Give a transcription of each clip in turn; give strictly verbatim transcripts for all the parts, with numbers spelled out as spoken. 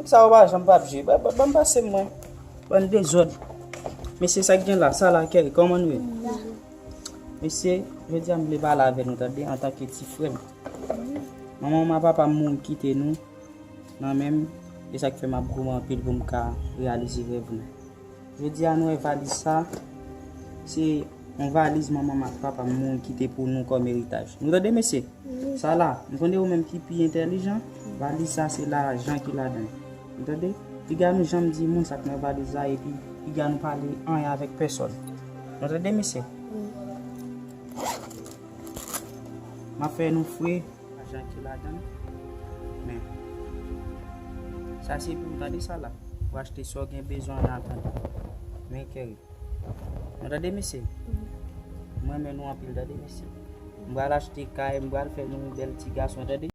Sa yo pa janm p ap jwe. Ban, ban, ban m pase mwen. Bann dezòd. Mesye, sa k gen la? Sa la, Kèri, kòman nou ye? Mesye, jodi a m vle pale avè nou, tande, antanke ti frè m. Manman m ak papa m mouri kite nou nan men m, e sa k fè m ap goumen anpil pou m ka reyalize rèv mwen. Jodi a, nou wè valiz sa, se yon valiz manman m ak papa m mouri kite pou nou kòm eritaj. Nou tande, mesye? Sa la, m konnen ou menm ki pi entèlijan, valiz sa se lajan ki ladan l. Nou tande? Piga nou janm di moun sa k nan valiz la, epi piga nou pale anyen avèk pèsòn. Nou tande, mesye? M ap fè nou fre lajan ki ladan l. Men, sa se pou w tande sa la. Pou achte sa w gen bezwen an atandan. Men, Kèri. Nou tande, mesye? M renmen nou anpil, tande, mesye. M pral achte kay, m pral fè nou bèl ti gason, tande.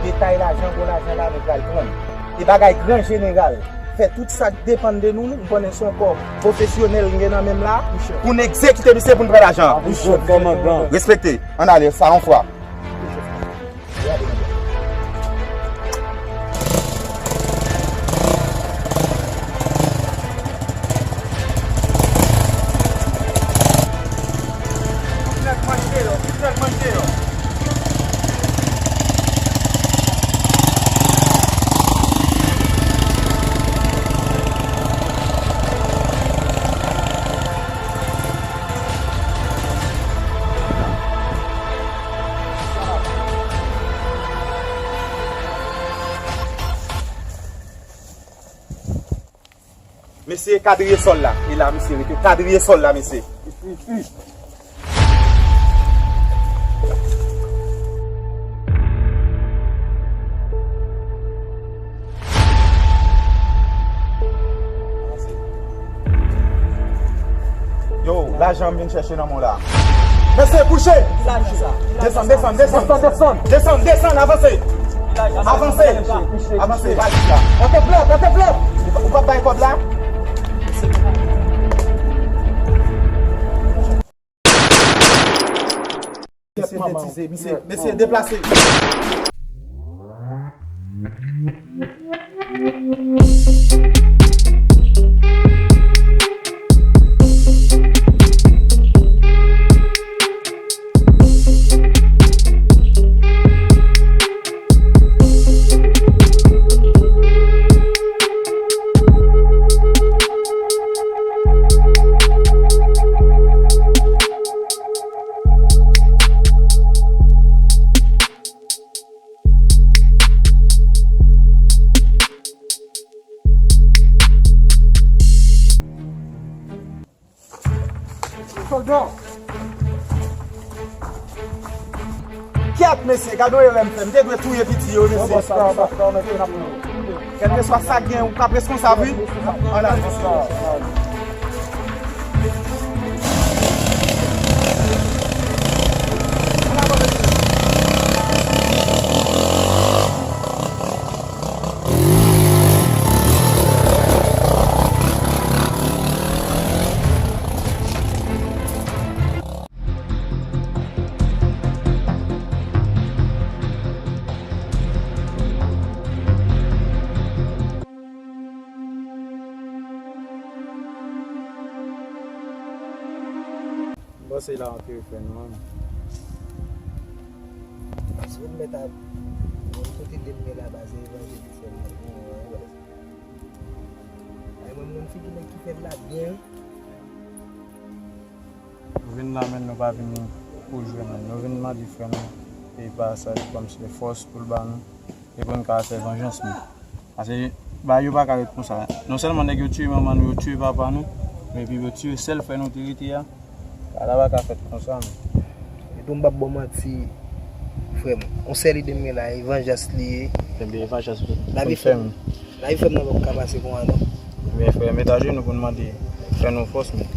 Detay lajan, gwo lajan la, nou pral pran. E bagay gran jeneral. Fè tout sa k depann de nou, nou konnen se yon kò pwofesyonèl n gen nan men m la, pou n egzekite misye pou n pran lajan. Respekte, ann ale, sa yon fwa. Mesye, kadriyesòl la. E la, mesye, rete. Kadriyesòl la, mesye. Yo, lajan m vin chèche nan men w la. Mesye, kouche! Desann, desann, desann. Desann, desann, desann, avanse. Avanse. Avanse, valiz la. Pote plent, pote plent. Ou p ap bay kòb la? Mesye, betize, mesye, mesye, deplase. Sòlda! Kèt, mesye, gade yon erè m fè. M te dwe touye piti yo, mesye. Kèlkeswa sa k gen, ou k ap reskonsab, wi. Ann ale. M panse la anpil frè nou an. Si w mèt ap kote de m gen la baz evanjelis sèlman. Ay mwen m konn figi nèg ki fè l la byen. Nou vin la men nou pa vin pou jwe menm. Nou vin mande frè nou e pasaj kòmsi fòs pou l ba nou e pou n ka fè vanjans nou. Paske bagay yo pa ka ret konsa. Non sèlman nèg yo tiye manman nou, yo tiye papa nou, men epi yo tiye sèl frè nou te rete a. Bagay la pa ka fèt konsa, men. Epi m p ap ba w manti, frè m. Yon sèl ide m gen la, e vanjans li ye. Ebyen, e vanjans pou, pou n fè m. Lavi frè m nan p ap ka pase konsa, non. Ebyen, frè m, met ajenou pou n mande frè nou fòs, men.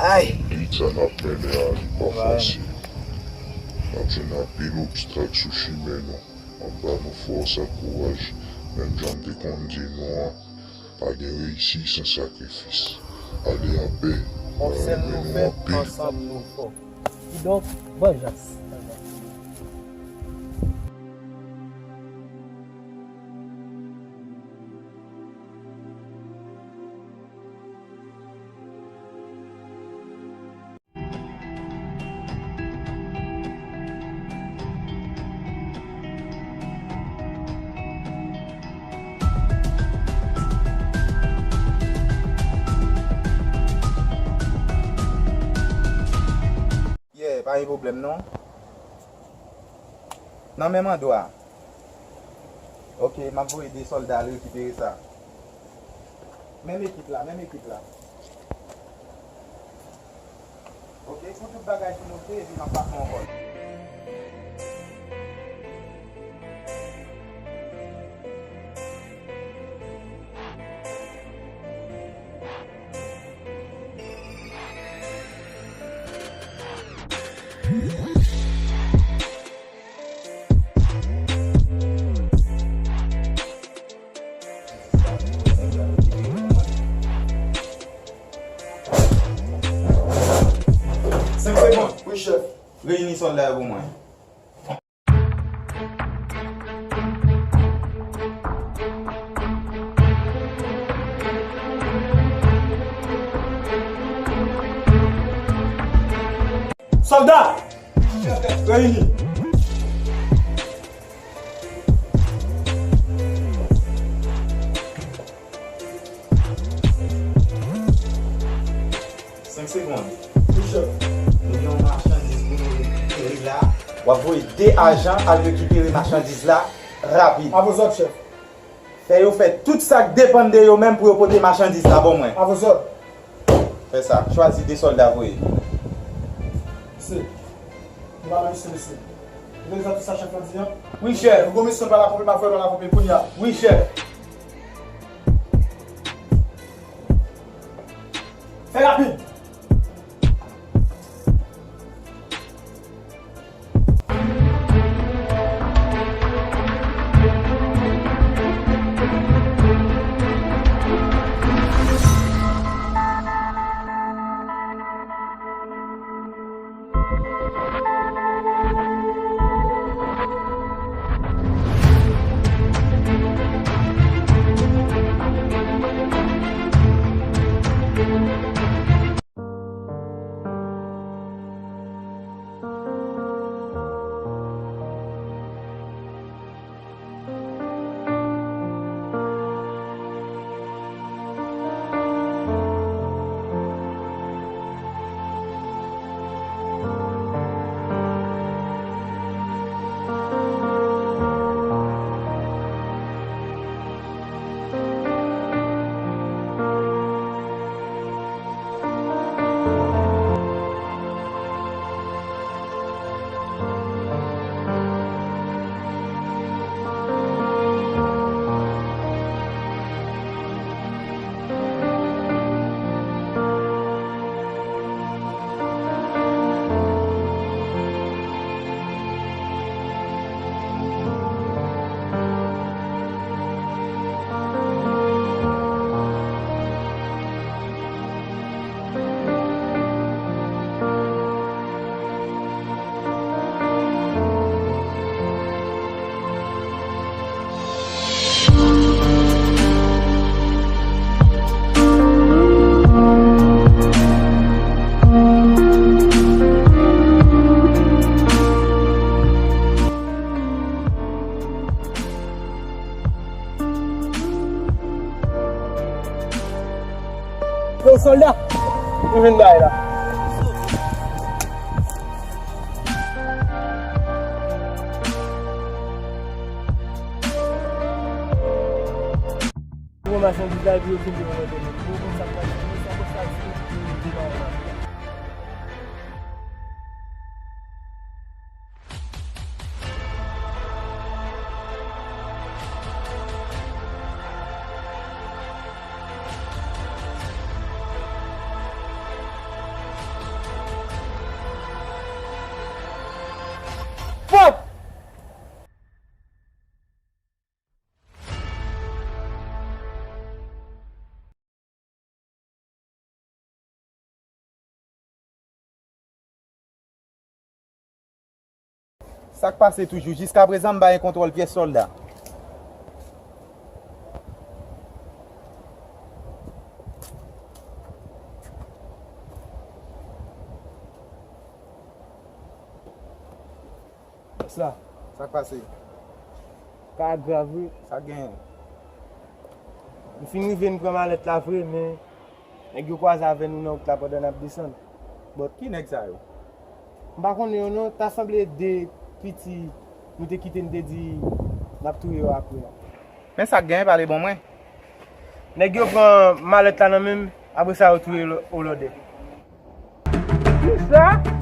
Ay! Lit sa n ap mennen a, li pa fasil. N ap jwenn anpil obstak sou chimen nou. M ap ba nou fòs ak kouraj, menm jan m te konn di nou an, pa gen reyisi san sakrifis. Ale anpè, On sèl nou fè, ansanm nou fò. Kidonk, vanjans. Yeah, pa gen pwoblèm non. Nan menm andwa. Ok, m ap voye de sòlda al rekipere sa. Menm ekip la, menm ekip la. Ok, pou tout bagay fin ok, epi m ap pase yon kòd. Senk segonn. Wi, chèf. Reyini sòlda yo pou mwen. Sòlda! Reyini! Senk segonn. Wi, chèf. Nou gen yon machandiz pou nou rekipere la. W ap voye de ajan al rekipere machandiz la rapid. A vos òd, chèf. Fè yo fè tout sa k depann de yo menm pou yo pote machandiz la ban mwen. A vos òd. Fè sa. Chwazi de sòlda voye. Se. Nou pa nan misyon, mesye. Ou tande sa tout sa chèf lan di an? Wi, chèf. Nou gon misyon pa la ponpe, m ap voye pa la ponpe kounye a. Wi, chèf. Fè rapid! Yo, sòlda, nou vin bay la. Pou machandiz la, epi yo fin dekonekte nou. Pou konn sa k pral fini, sa konsa di, nou vin bay la. Fuck! Sa k pase toujou? Jiskaprezan, m pa gen kontwòl pyès sòlda. Bòs la. Sa k pase? Ka grav, wi. Sa k genyen? M fin rive, m pran malèt la vre, men nèg yo kwaze avè nou nan wout la pandan n ap desann. But ki nèg sa yo? M pa konnen yo non, ta sanble de piti nou te kite, n te di n ap touye yo apre a. Men sa k genyen, pale ban mwen. Nèg yo pran malèt la nan men m, apre sa yo touye Olòdè. Kisa?